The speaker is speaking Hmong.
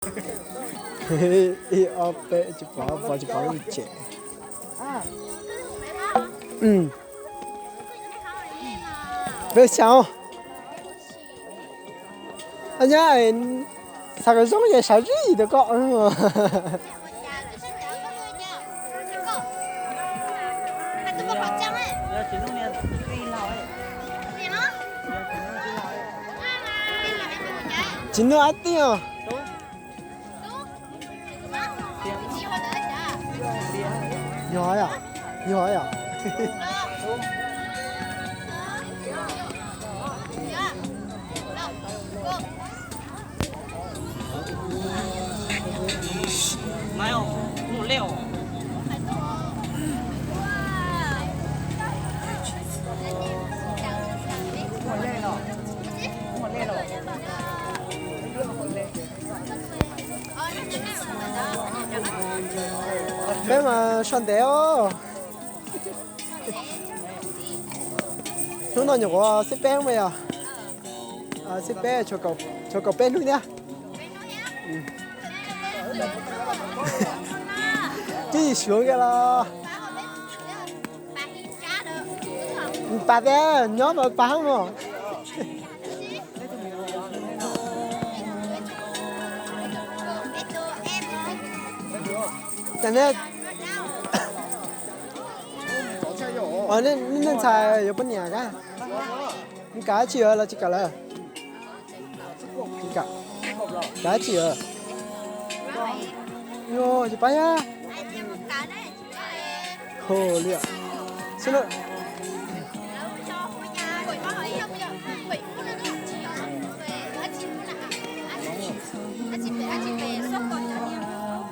Ib ob peb tsis pom, pom tsis pom lub tsev. Peb xyaum. Nyab, xav kom zoo ces sawv zis rau koj. Tsis nug ab tiag. Yog yom, yog yom. Peb mas so ntev os. Hnub no nyuam qhuav xiab peb mas yog, xiab peb, tshuav kaum peb hnub thiab. Twb yim suav kiag los. Pas tias nyob mas pas hab mog. Nej ntxhais yuav poj niam kab, kab tsis yuav los tsis kam lawm. Kab tsis yuav. Yog tsis pab yab. Ho li xwb na.